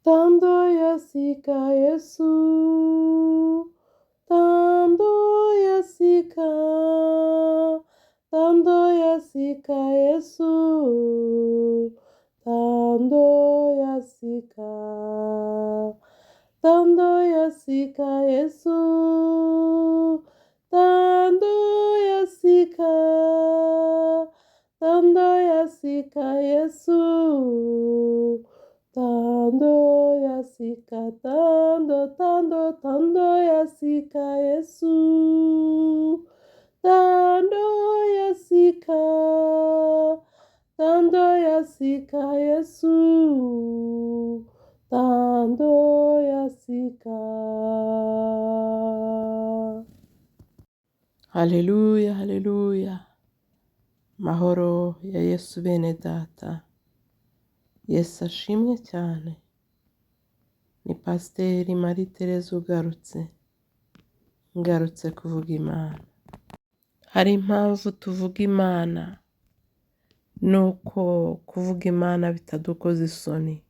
Tando ya sika Yesu, tando ya sika, tando ya sika Yesu, tando ya sika, tando ya sika Yesu, tando ya sika, tando ya sika Yesu, tando ya sika, tando, tando, tando ya sika Yesu, tando ya sika, tando ya sika Yesu, tando ya sika. Haleluya, haleluya. Mahoro ya Yesu bene data. Yesu ashimwe cyane. Ni Pasiteri Marie Therese ugarutse. Ngarutse kuvuga Imana. Hari impamvu tuvuga Imana. Ni uko kuvuga Imana bitadukoza isoni.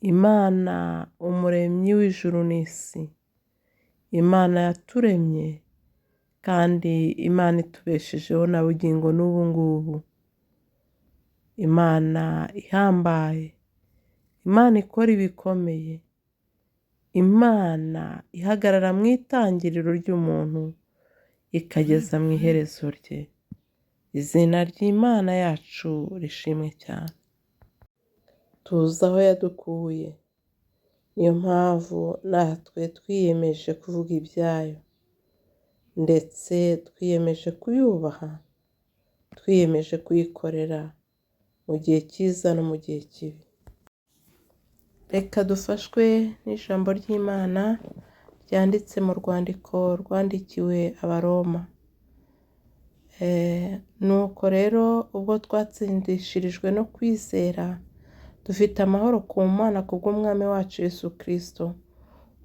Imana umuremyi w'ijuru n'isi. Imana yaturemye kandi Imana itubeshejeho na bugingo n'ubu ngubu. Imana ihambaye, Imana ikora ibikomeye, Imana ihagarara mu itangiriro ry'umuntu ikageza mu iherezo rye. Izina ry'Imana yacu rishimwe cyane. Tuzi aho yadukuye, niyo mpamvu natwe twiyemeje kuvuga ibyayo, ndetse twiyemeje kuyubaha, twiyemeje kuyikorera mu gihe cyiza no mu gihe kibi. Reka dufashwe n'ijambo ry'Imana ryanditse mu rwandiko rwandikiwe Abaroma. Nuko rero ubwo twatsindishirijwe no kwizera, dufite amahoro ku Mana kubw'Umwami wacu Yesu Kristo,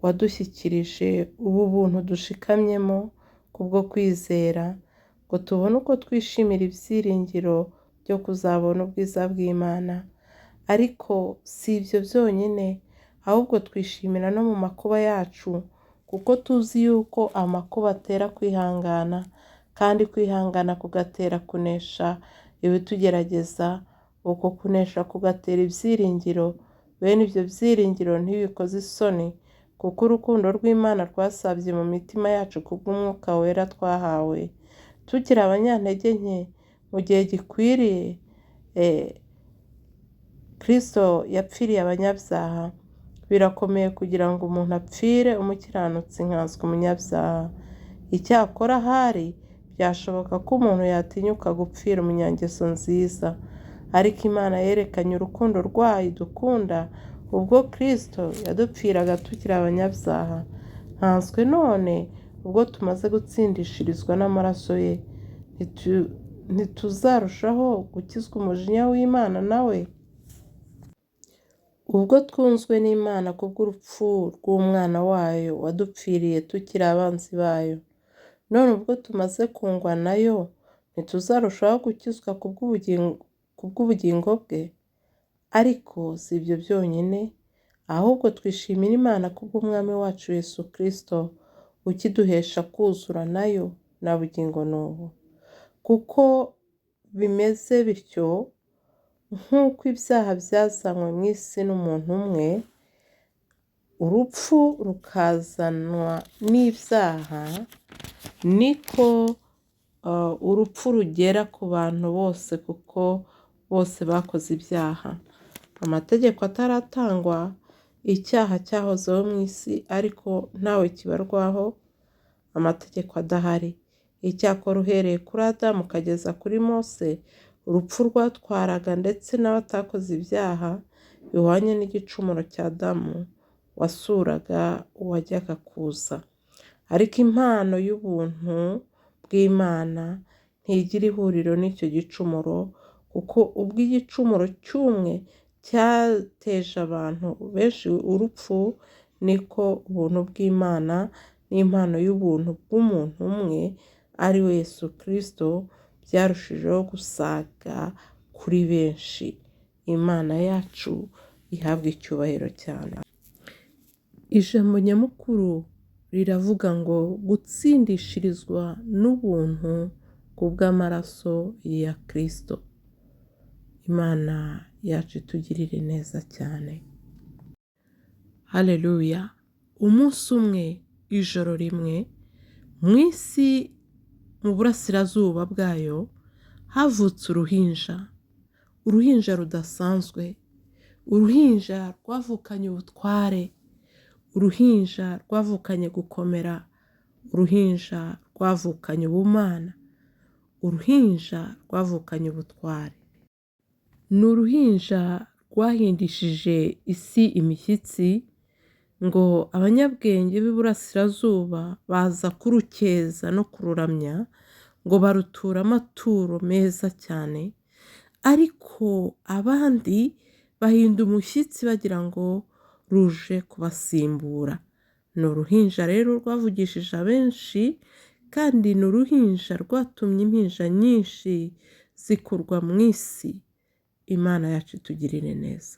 wadushyikirije ubu buntu dushikamyemo kubwo kwizera, ngo tubone uko twishimira ibyiringiro byo kuzabona ubwiza bw'Imana. Ariko si ibyo byonyine, ahubwo twishimira no mu makuba yacu, kuko tuzi yuko amakuba atera kwihangana, kandi kwihangana kugatera kunesha ibitugerageza, uko kunesha kugatera ibyiringiro. Bene ibyo byiringiro ntibikoze isoni, kuko urukundo rw'Imana rwasabye mu mitima yacu kubw'Umwuka Wera twahawe. Tukiri abanyantege nke, mu gihe gikwiriye, Kristo yapfiriye abanyabyaha. Birakomeye kugira ngo umuntu apfire umukiranutsi nkanswe umunyabyaha. Icyakora ahari byashoboka ko umuntu yatinyuka gupfira umunyangeso nziza. Ariko Imana yerekanye urukundo rwayo idukunda ubwo Kristo yadupfiraga tukiri abanyabyaha. Nkanswe none ubwo tumaze gutsindishirizwa n'amaraso ye, ntituzarushaho gukizwa umujinya w'Imana nawe? Ubwo twunzwe n'Imana kubw'urupfu rw'Umwana wayo wadupfiriye tukiri abanzi bayo, none ubwo tumaze kungwa nayo, ntituzarushaho gukizwa kubw'ubugingo bwe? Ariko si ibyo byonyine, ahubwo twishimira Imana kubw'Umwami wacu Yesu Kristo, ukiduhesha kuzura nayo na bugingo n'ubu. Kuko bimeze bityo, nk'uko ibyaha byazanywe mu isi n'umuntu umwe, urupfu rukazanwa n'ibyaha, niko urupfu rugera ku bantu bose kuko bose bakoze ibyaha. Amategeko ataratangwa, icyaha cyahozeho mu isi ariko ntawe kibarwaho, amategeko adahari. Icyakora uhereye kuri Adamu ukageza kuri Mose, urupfu rwatwaraga ndetse n'abatakoze ibyaha bihwanye n'igicumuro cya Adamu wasuraga uwajyaga kuza. Ariko impano y'ubuntu bw'Imana ntigira ihuriro n'icyo gicumuro, kuko ubwo igicumuro cy'umwe cyateje abantu benshi urupfu, niko ubuntu bw'Imana n'impano y'ubuntu bw'umuntu umwe ari we Yesu Kristo byarushijeho gusaga kuri benshi. Imana yacu ihabwe icyubahiro cyane. Ijambo nyamukuru riravuga ngo gutsindishirizwa n'ubuntu kubw'amaraso ya Kristo. Imana yacu itugirire neza cyane. Haleluya! Umunsi umwe, ijoro rimwe, mu isi mu burasirazuba bwayo havutse uruhinja, uruhinja rudasanzwe, uruhinja rwavukanye ubutware, uruhinja rwavukanye gukomera, uruhinja rwavukanye ubumana, uruhinja rwavukanye ubutware. Ni uruhinja rwahindishije isi imishyitsi, ngo abanyabwenge b'iburasirazuba baza kurukeza no kururamya, ngo baruture amaturo meza cyane, ariko abandi bahinda umushyitsi bagira ngo ruje kubasimbura. Ni uruhinja rero rwavugishije abenshi, kandi ni uruhinja rwatumye impinja nyinshi zikurwa mu isi. Imana yacu itugirire neza.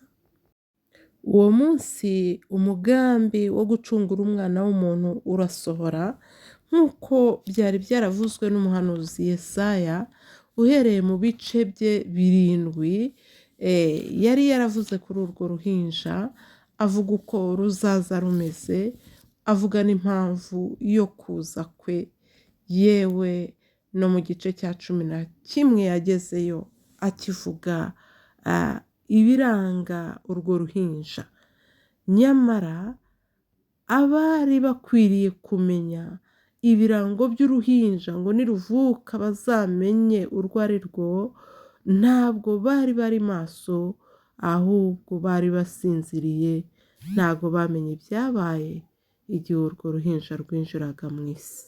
Uwo munsi umugambi wo gucungura umwana w'umuntu urasohora, nk'uko byari byaravuzwe n'umuhanuzi Yesaya, uhereye mu bice bye 7, yari yaravuze kuri urwo ruhinja, avuga uko ruzaza rumeze, avuga n'impamvu yo kuza kwe, yewe no mu gice cya 11 yagezeyo akivuga ibiranga urwo ruhinja. Nyamara abari bakwiriye kumenya ibirango by'uruhinja ngo niruvuka bazamenye urwo ari rwo, ntabwo bari bari maso, ahubwo bari basinziriye, ntabwo bamenye ibyabaye igihe urwo ruhinja rwinjiraga mu isi.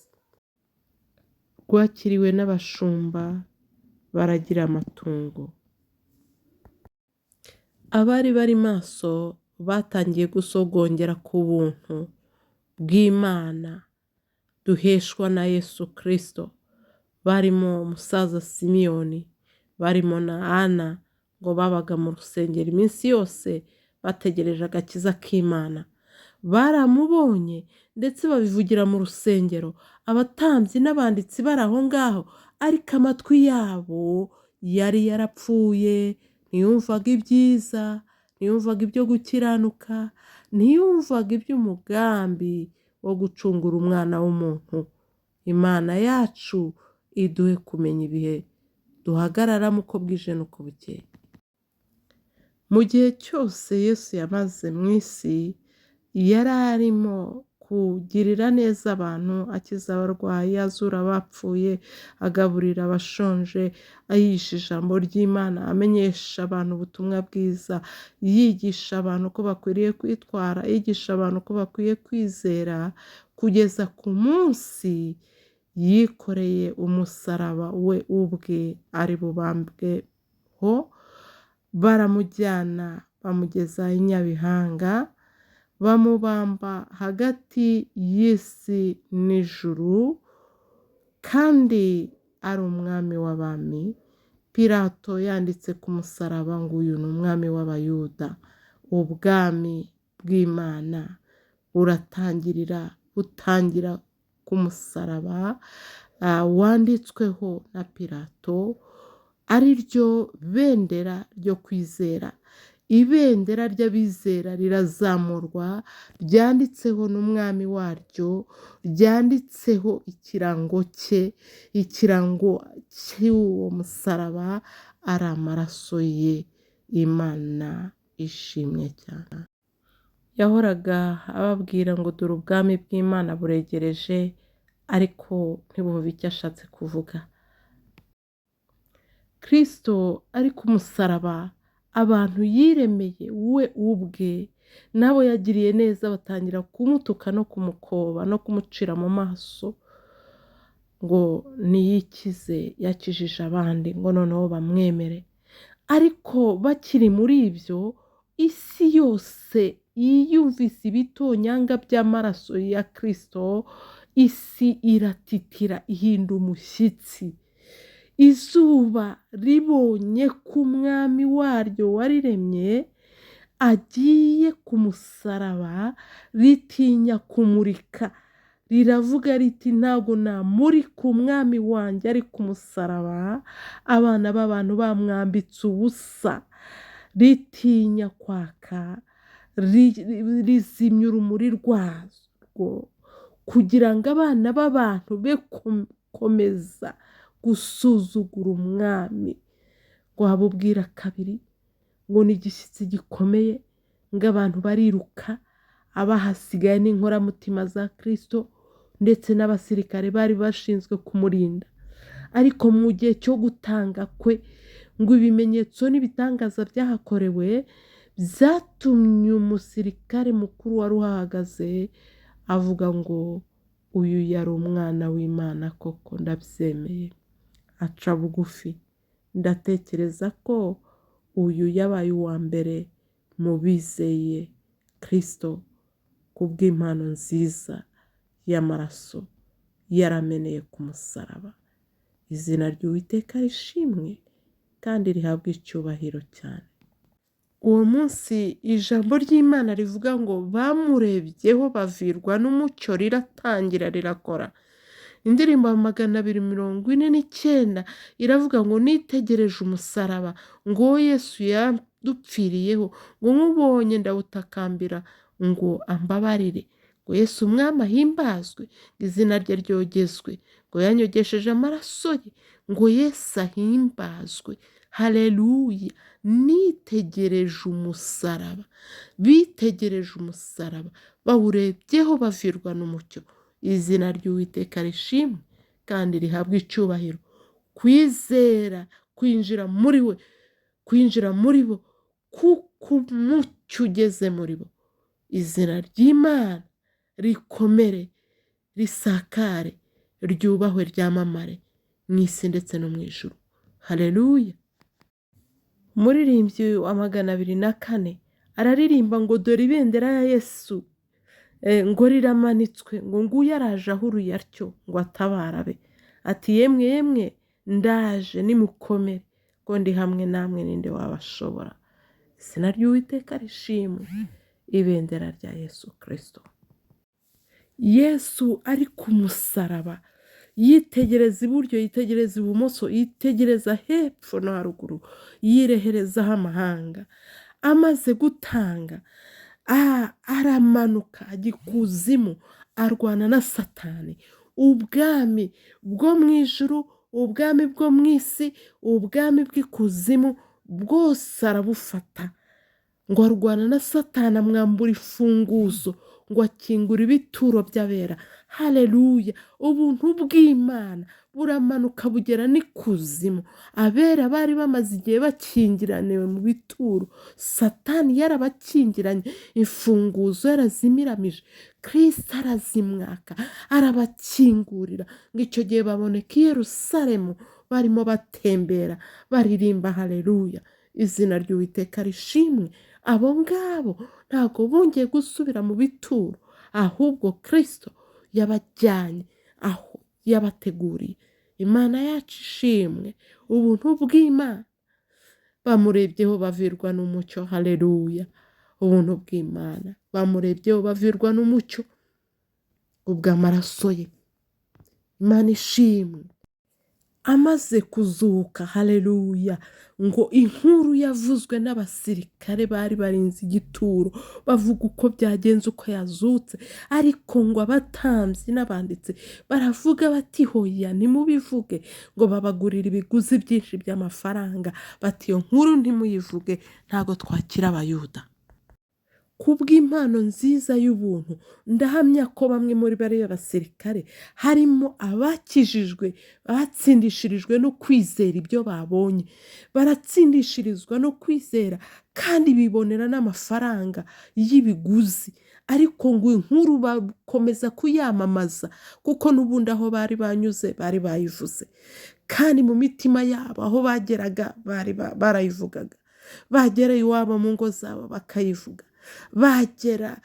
Rwakiriwe n'abashumba baragira amatungo. Abari bari maso batangiye gusogongera ku buntu bw'Imana duheshwa na Yesu Kristo. Barimo umusaza Simiyoni, barimo na Ana, ngo babaga mu rusengero iminsi yose bategereje agakiza k'Imana. Baramubonye ndetse babivugira mu rusengero, abatambyi n'abanditsi bari aho ngaho, ariko amatwi yabo yari yarapfuye, ntiyumvaga ibyiza, ntiyumvaga ibyo gukiranuka, ntiyumvaga iby'umugambi wo gucungura umwana w'umuntu. Imana yacu iduhe kumenya ibihe duhagararamo uko bwije n'uko bukeye. Mu gihe cyose Yesu yamaze mu isi, yari arimo kugirira neza abantu, akiza abarwayi, azura abapfuye, agaburira abashonje, ayigisha ijambo ry'Imana, amenyesha abantu ubutumwa bwiza, yigisha abantu ko bakwiriye kwitwara, yigisha abantu ko bakwiye kwizera, kugeza ku munsi yikoreye umusaraba we ubwe ari bubambweho, baramujyana bamugeza i Nyabihanga, bamubamba hagati y'isi n'ijuru, kandi ari umwami w'abami. Pilato yanditse ku musaraba ngo uyu ni umwami w'Abayuda. Ubwami bw'Imana buratangirira, butangira ku musaraba wanditsweho na Pilato, ari ryo bendera ryo kwizera. Ibendera ry'abizera rirazamurwa, ryanditseho n'umwami waryo, ryanditseho ikirango cye, ikirango cy'uwo musaraba ari amaraso ye. Imana ishimwe cyane. Yahoraga ababwira ngo dore ubwami bw'Imana buregereje, ariko ntibumve icyo ashatse kuvuga. Kristo ari ku musaraba, abantu yiremeye we ubwe, nabo yagiriye neza batangira kumutuka no kumukoba no kumucira mu maso ngo niyikize, yakijije abandi ngo noneho bamwemere. Ariko bakiri muri ibyo, isi yose yiyumvise ibitonyanga by'amaraso ya Kristo, isi iratitira ihinda umushyitsi. Izuba ribonye ko umwami waryo wariremye agiye ku musaraba, ritinya kumurika, riravuga riti ntabwo namurika umwami wanjye ari ku musaraba, abana b'abantu bamwambitse ubusa, ritinya kwaka, rizimya urumuri rwarwo kugira ngo abana b'abantu be gukomeza gusuzugura umwami. Ngo wabubwira kabiri ngo ni igishyitsi gikomeye, ngo abantu bariruka, abahasigaye n'inkoramutima za Kristo ndetse n'abasirikare bari bashinzwe kumurinda. Ariko mu gihe cyo gutanga kwe, ngo ibimenyetso n'ibitangaza byahakorewe byatumye umusirikare mukuru wari uhahagaze avuga ngo uyu yari umwana w'Imana koko, ndabyemeye. Aca bugufi. Ndatekereza ko uyu yabaye uwa mbere mu bizeye Kristo kubw'impano nziza y'amaraso yarameneye ku musaraba. Izina ry'Uwiteka rishimwe kandi rihabwe icyubahiro cyane. Uwo munsi ijambo ry'Imana rivuga ngo bamurebyeho bavirwa n'umucyo, riratangira rirakora. Indirimbo 249 iravuga ngo nitegereje umusaraba, ngo Yesu yadupfiriyeho, ngo nkubonye ndawutakambira ngo ambabarire, ngo Yesu umwami ahimbazwe, ngo izina rye ryogezwe, ngo yanyogesheje amaraso ye, ngo Yesu ahimbazwe. Haleluya! Nitegereje umusaraba, bitegereje umusaraba, bawurebyeho bavirwa n'umucyo. Izina ry'Uwiteka rishimwe kandi rihabwe icyubahiro. Kwizera kwinjira muri we, kwinjira muri bo, kuko umucyo ugeze muri bo. Izina ry'Imana rikomere, risakare, ryubahwe, ryamamare mu isi ndetse no mu ijuru. Haleluya! Umuririmbyi wa 204 araririmba ngo dore ibendera ya Yesu, ngo riramanitswe, ngo nguyu araje ahuruye atyo ngo atabara abe. Ati yemwe yemwe ndaje, nimukomere, ngo ndi hamwe namwe, ninde wabashobora. Izina ry'Uwiteka rishimwe, ibendera rya Yesu Kristo. Yesu ari ku musaraba, yitegereza iburyo, yitegereza ibumoso, yitegereza hepfo no haruguru, yireherezaho amahanga. Amaze gutanga, aramanuka ajya ikuzimu, arwana na Satani. Ubwami bwo mu ijuru, ubwami bwo mu isi, ubwami bw'ikuzimu bwose arabufata. Ngo arwana na Satani, amwambura imfunguzo, ngo akingura ibituro by'abera. Haleluya! Ubuntu bw'Imana buramanuka bugera n'ikuzimu. Abera bari bamaze igihe bakingiraniwe mu bituro, Satani yarabakingiranye, imfunguzo yarazimiramije, Kristo arazimwaka, arabakingurira. Ngo icyo gihe baboneka i Yerusalemu barimo batembera, baririmba haleluya. Izina ry'Uwiteka rishimwe. Abo ngabo ntabwo bongeye gusubira mu bituro, ahubwo Kristo yabajyanye aho yabateguriye. Imana yacu ishimwe. Ubuntu bw'Imana bamurebyeho bavirwa n'umucyo. Haleluya! Ubuntu bw'Imana bamurebyeho bavirwa n'umucyo ubw'amaraso ye. Imana ishimwe. Amaze kuzuka, haleluya, ngo inkuru yavuzwe n'abasirikare bari barinze igituro, bavuga uko byagenze, uko yazutse. Ariko ngo abatambyi n'abanditsi baravuga bati hoya ntimubivuge, ngo babagurira ibiguzi byinshi by'amafaranga, bati iyo nkuru ntimuyivuge, ntabwo twakira abayuda. Kubw'impano nziza y'ubuntu, ndahamya ko bamwe muri bariya basirikare harimo abakijijwe, batsindishirijwe no kwizera ibyo babonye, baratsindishirizwa no kwizera kandi bibonera n'amafaranga y'ibiguzi. Ariko ngo inkuru bakomeza kuyamamaza, kuko n'ubundi aho bari banyuze bari bayivuze, kandi mu mitima yabo aho bageraga bari barayivugaga, bagera iwabo mu ngo zabo bakayivuga, bagera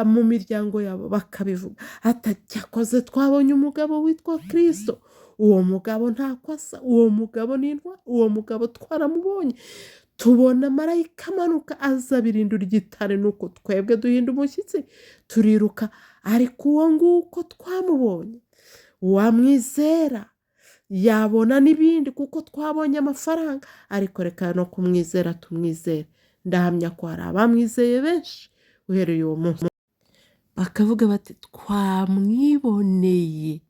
mu miryango yabo bakabivuga. Atacyakoze twabonye umugabo witwa Kristo, uwo mugabo ntako asa, uwo mugabo ni intwari, uwo mugabo twaramubonye. Tubona marayika amanuka aza birindura igitare, nuko twebwe duhinda umushyitsi turiruka, ariko uwo nguko twamubonye, wamwizera yabona n'ibindi kuko twabonye amafaranga, ariko reka no kumwizera tumwizere. Ndahamya ko hari abamwizeye benshi uhereye uwo munsi, bakavuga bati twamwiboneye,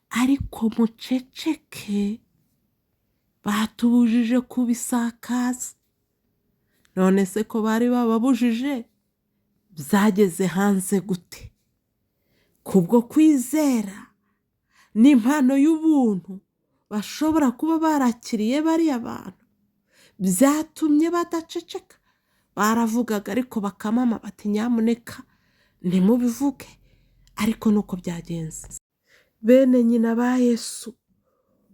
ariko muceceke, batubujije kubisakaza. None se ko bari bababujije, byageze hanze gute? Kubwo kwizera n'impano y'ubuntu bashobora kuba barakiriye bariya bantu, byatumye badaceceka. Baravugaga ariko bakamama bati nyamuneka ntimubivuge, ariko nuko byagenze. Bene nyina ba Yesu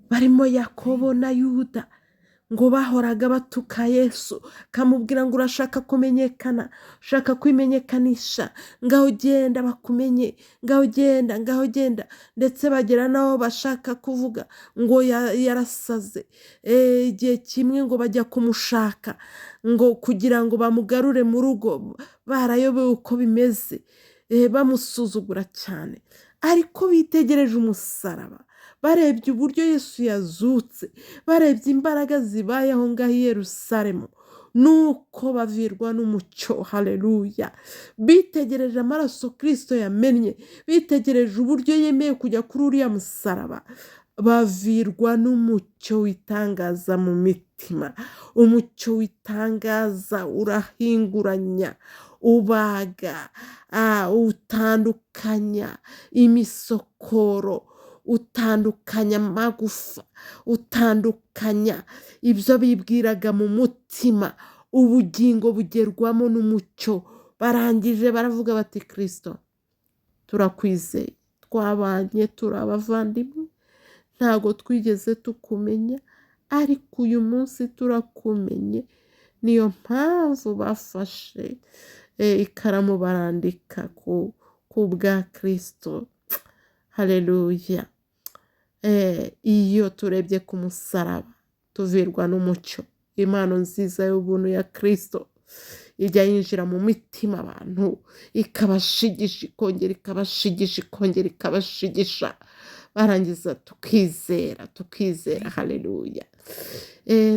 barimo Yakobo na Yuda ngo bahoraga batuka Yesu, kamubwira ngo urashaka kumenyekana, ushaka kwimenyekanisha, ngaho genda bakumenye, ngaho genda, ngaho genda. Ndetse bagera n'aho bashaka kuvuga ngo yarasaze. Igihe kimwe ngo bajya kumushaka ngo kugira ngo bamugarure mu rugo, barayobewe uko bimeze, bamusuzugura cyane. Ariko bitegereje umusaraba, barebye uburyo Yesu yazutse, barebye imbaraga zibaye aho ngaho i Yerusalemu, nuko bavirwa n'umucyo. Haleluya! Bitegereje amaraso Kristo yamennye, bitegereje uburyo yemeye kujya kuri uriya musaraba, bavirwa n'umucyo w'itangaza mu mitima. Umucyo w'itangaza urahinguranya, ubaga, utandukanya imisokoro, utandukanya amagufa, utandukanya ibyo bibwiraga mu mutima. Ubugingo bugerwamo n'umucyo. Barangije baravuga bati Kristo turakwizeye, twabanye turi abavandimwe, ntago twigeze tukumenya, ariko uyu munsi turakumenye. Niyo mpamvu bafashe ikaramu barandika ku bwa Kristo. Haleluya! Iyo turebye ku musaraba tuvirwa n'umucyo. Impano nziza y'ubuntu ya Kristo ijya yinjira mu mitima abantu, ikabashigisha, ikongera ikabashigisha, ikongera ikabashigisha, barangiza tukizera, tukizera. Haleluya!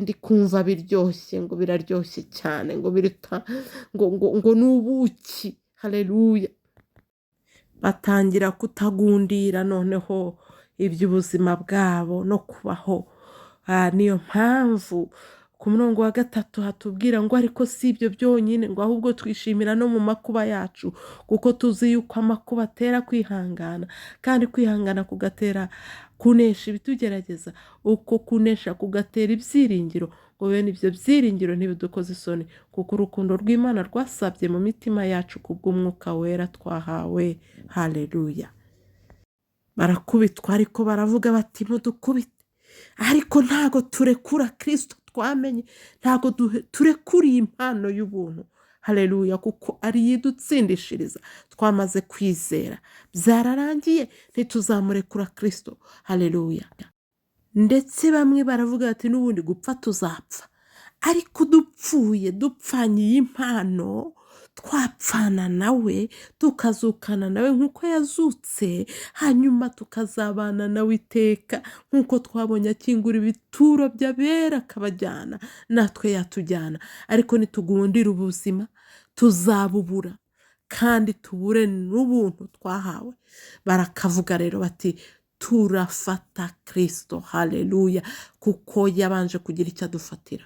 Ndi kumva biryoshye, ngo biraryoshye cyane, ngo biruta ngo ngo ngo ni ubuki. Haleluya! Batangira kutagundira noneho iby'ubuzima bwabo no kubaho. Niyo mpamvu ku murongo wa 3 hatubwira ngo ariko si ibyo byonyine, ngo ahubwo twishimira no mu makuba yacu, kuko tuzi yuko amakuba atera kwihangana, kandi kwihangana kugatera kunesha ibitugerageza, uko kunesha kugatera ibyiringiro, ngo bene ibyo byiringiro ntibidukoze isoni, kuko urukundo rw'Imana rwasabye mu mitima yacu kubw'umwuka wera twahawe. Haleluya! Barakubitwa ariko baravuga bati mudukubite, ariko ntago turekura Kristo twamenye, ntago turekuriye impano y'ubuntu. Haleluya! Kuko ari idutsindishiriza, twamaze kwizera, byararangiye, ntituzamurekura Kristo. Haleluya! Ndetse bamwe baravuga bati n'ubundi gupfa tuzapfa, ariko dupfuye dupfanye iyi mpano, twapfana nawe tukazukana nawe nk'uko yazutse, hanyuma tukazabana nawe iteka, nk'uko twabonye akingura ibituro by'abera akabajyana, natwe yatujyana. Ariko nitugundira ubuzima tuzabubura, kandi tubure n'ubuntu twahawe. Barakavuga rero bati turafata Kristo. Haleluya! Kuko yabanje kugira icyo adufatira.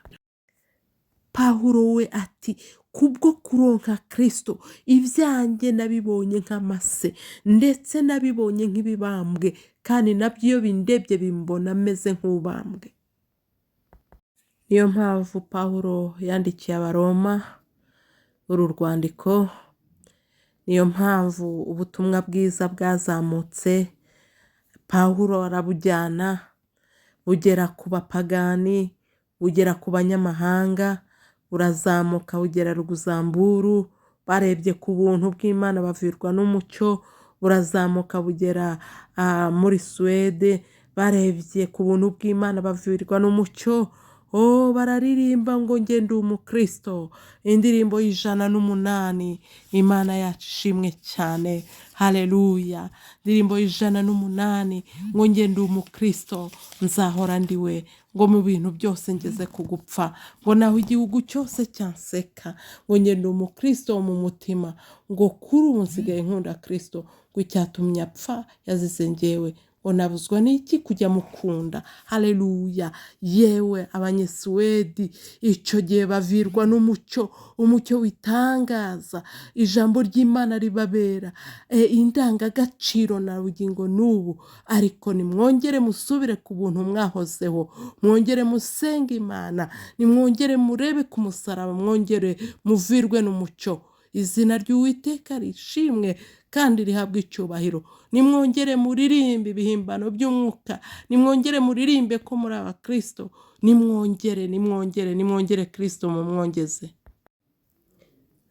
Pawulo we ati kubwo kuronka Kristo ibyanjye nabibonye nk'amase, ndetse nabibonye nk'ibibambwe, kandi nabyo iyo bindebye bimbona meze nk'ubambwe. Niyo mpamvu Pawulo yandikiye Abaroma uru rwandiko, niyo mpamvu ubutumwa bwiza bwazamutse, Pawulo arabujyana bugera ku bapagani, bugera ku banyamahanga, burazamuka bugera Ruguzamburu, barebye ku buntu bw'Imana bavirwa n'umucyo, burazamuka bugera muri Suwede, barebye ku buntu bw'Imana bavirwa n'umucyo, Oh, bararirimba ngo nge ndi umukristo, indirimbo y'108. Imana yacu ishimwe cyane, haleluya. Indirimbo y'108 ngo nge ndi umukristo, nzahora ndiwe, ngo mu bintu byose ngeze ku gupfa, ngo naho igihugu cyose cyanseka, ngo nge ndi umukristo wo mu mutima, ngo kuri ubu nsigaye nkunda Kristo, ngo icyatumye apfa yazize njyewe, ngo nabuzwa n'iki kujya mukunda. Haleluya. Yewe Abanyesuwedi icyo gihe bavirwa n'umucyo, umucyo witangaza, ijambo ry'Imana ribabera indangagaciro na bugingo n'ubu. Ariko nimwongere musubire ku buntu mwahozeho, mwongere musenge Imana, nimwongere murebe ku musaraba, mwongere muvirwe n'umucyo. Izina ry'Uwiteka rishimwe kandi rihabwe icyubahiro. Nimwongere muririmbe ibihimbano by'umwuka, nimwongere muririmbe ko muri abakristo, nimwongere, nimwongere, nimwongere Kristo mumwongeze.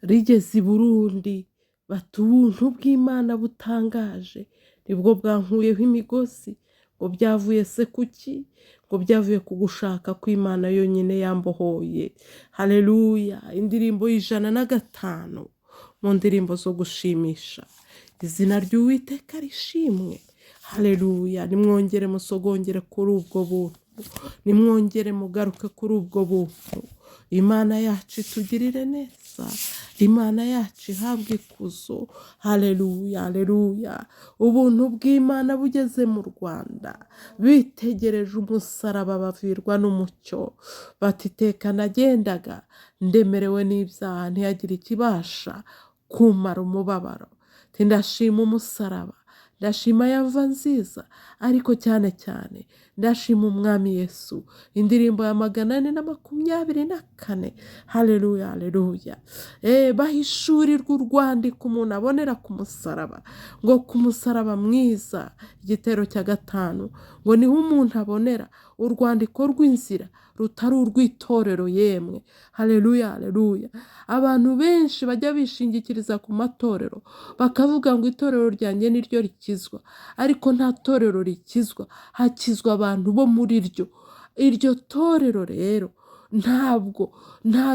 Rigeze i Burundi bati ubuntu bw'Imana butangaje nibwo bwankuyeho imigozi. Ngo byavuye se kuki? Ngo byavuye ku gushaka kw'Imana yonyine yambohoye. Haleluya. Indirimbo y'105 mu ndirimbo zo gushimisha. Izina ry'Uwiteka rishimwe. Haleluya. Nimwongere musogongere kuri ubwo buntu, nimwongere mugaruke kuri ubwo buntu. Imana yacu itugirire neza, Imana yacu ihabwe ikuzo. Haleluya, haleluya. Ubuntu bw'Imana bugeze mu Rwanda, bitegereje umusaraba bavirwa n'umucyo, bati iteka nagendaga ndemerewe n'ibyaha, ntiyagira ikibasha kumara umubabaro. Ndashima umusaraba, ndashima ya mva nziza, ariko cyane cyane ndashima Umwami Yesu. Indirimbo ya 424. Haleluya, haleluya. Bahishurirwa urwandiko umuntu abonera ku musaraba, ngo ku musaraba mwiza, igitero cya 5, ngo niho umuntu abonera urwandiko rw'inzira rutari urw'itorero. Yemwe, haleluya, haleluya. Abantu benshi bajya bishingikiriza ku matorero, bakavuga ngo itorero ryanjye niryo rikizwa, ariko nta torero rikizwa, hakizwa abantu bo muri ryo. Iryo torero rero ntabwo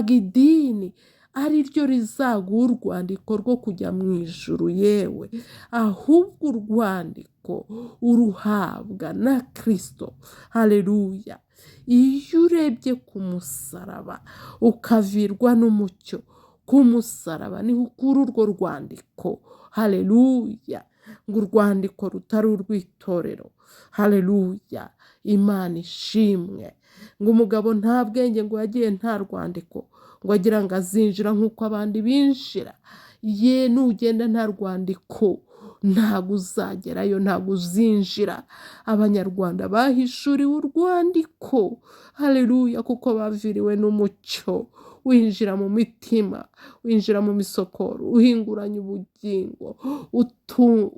idini ari ryo rizaguha urwandiko rwo kujya mu ijuru, yewe, ahubwo urwandiko uruhabwa na Kristo. Haleluya. Iyo urebye ku musaraba ukavirwa n'umucyo, ku musaraba niho ukura urwo rwandiko. Haleluya. Ngo urwandiko rutari urw'itorero. Haleluya. Imana ishimwe. Ngo umugabo nta bwenge, ngo yagiye nta rwandiko, ngo agira ngo azinjira nk'uko abandi binjira. Ye, nugenda nta rwandiko ntabwo uzagerayo, ntabwo uzinjira. Abanyarwanda bahishuriwe urwandiko. Haleluya, kuko baviriwe n'umucyo winjira mu mitima, winjira mu misokoro, uhinguranya ubugingo,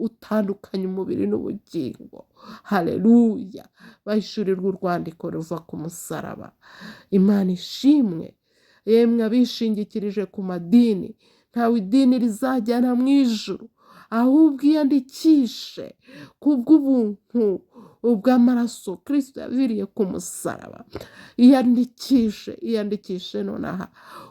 utandukanya umubiri n'ubugingo. Haleluya. Bahishurirwa urwandiko ruva ku musaraba. Imana ishimwe. Yemwe abishingikirije ku madini, ntawe idini rizajyana mu ijuru, ahubwo iyandikishe kubw'ubuntu bw'amaraso Kristo yaviriye ku musaraba. Iyandikishe, iyandikishe nonaha.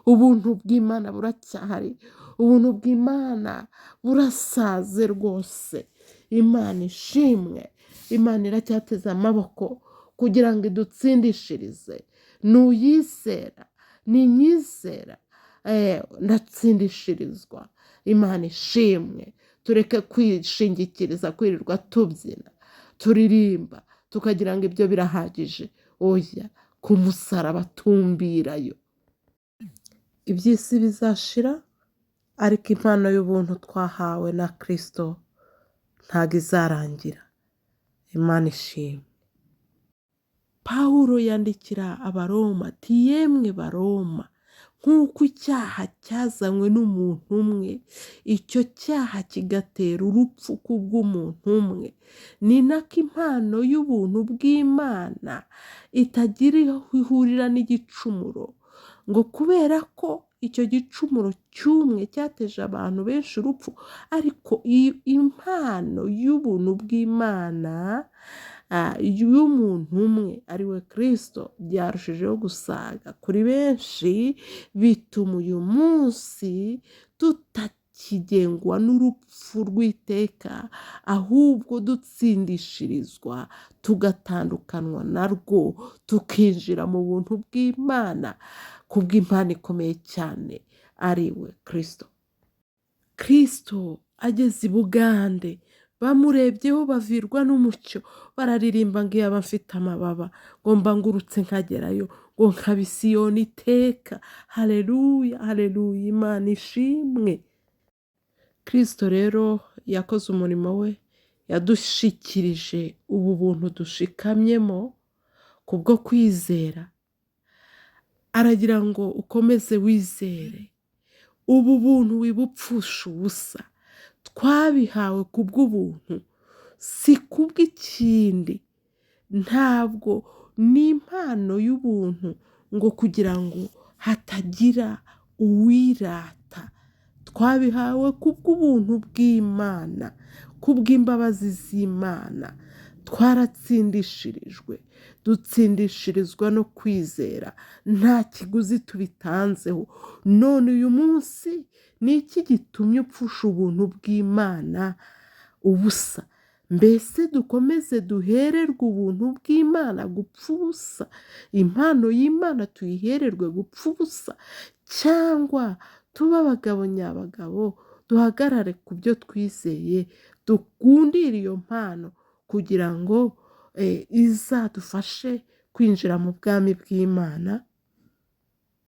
Ubuntu bw'Imana buracyahari, ubuntu bw'Imana burasaze rwose. Imana ishimwe. Imana iracyateze amaboko kugira ngo idutsindishirize. Nuyizera, ninyizera, ndatsindishirizwa. Imana ishimwe. Tureke kwishingikiriza kwirirwa tubyina, turirimba, tukagira ngo ibyo birahagije. Oya, ku musaraba tumbirayo. Iby'isi bizashira, ariko impano y'ubuntu twahawe na Kristo ntabwo izarangira. Imana ishimwe. Pawulo yandikira Abaroma ati yemwe Baroma, nk'uko icyaha cyazanywe n'umuntu umwe, icyo cyaha kigatera urupfu kubw'umuntu umwe, ni nako impano y'ubuntu bw'Imana itagira aho ihurira n'igicumuro, ngo kubera ko icyo gicumuro cy'umwe cyateje abantu benshi urupfu, ariko impano y'ubuntu bw'Imana y'umuntu umwe ari we Kirisito byarushijeho gusaga kuri benshi, bituma uyu munsi tutakigengwa n'urupfu rw'iteka, ahubwo dutsindishirizwa tugatandukanwa narwo, tukinjira mu buntu bw'Imana kubw'impano ikomeye cyane ari we Kirisito. Kirisito ageze i Bugande bamurebyeho bavirwa n'umucyo, bararirimba ngo iyaba mfite amababa ngo mba ngurutse nkagerayo, ngo nkaba i Siyoni iteka. Haleluya, haleluya, Imana ishimwe. Kirisito rero yakoze umurimo we, yadushikirije ubu buntu dushikamyemo kubwo kwizera. Aragira ngo ukomeze wizere ubu buntu, wibupfusha ubusa. Twabihawe kubw'ubuntu, si kubw'ikindi. Ntabwo ni impano y'ubuntu ngo kugira ngo hatagira uwirata. Twabihawe kubw'ubuntu bw'Imana, kubw'imbabazi z'Imana. Twaratsindishirijwe, dutsindishirizwa no kwizera, nta kiguzi tubitanzeho. None uyu munsi ni iki gitumye upfusha ubuntu bw'Imana ubusa? Mbese dukomeze duhererwe ubuntu bw'Imana gupfa ubusa? Impano y'Imana tuyihererwe gupfa ubusa? Cyangwa tube abagabo nyabagabo, duhagarare ku byo twizeye, dukundire iyo mpano kugira ngo izadufashe kwinjira mu bwami bw'Imana?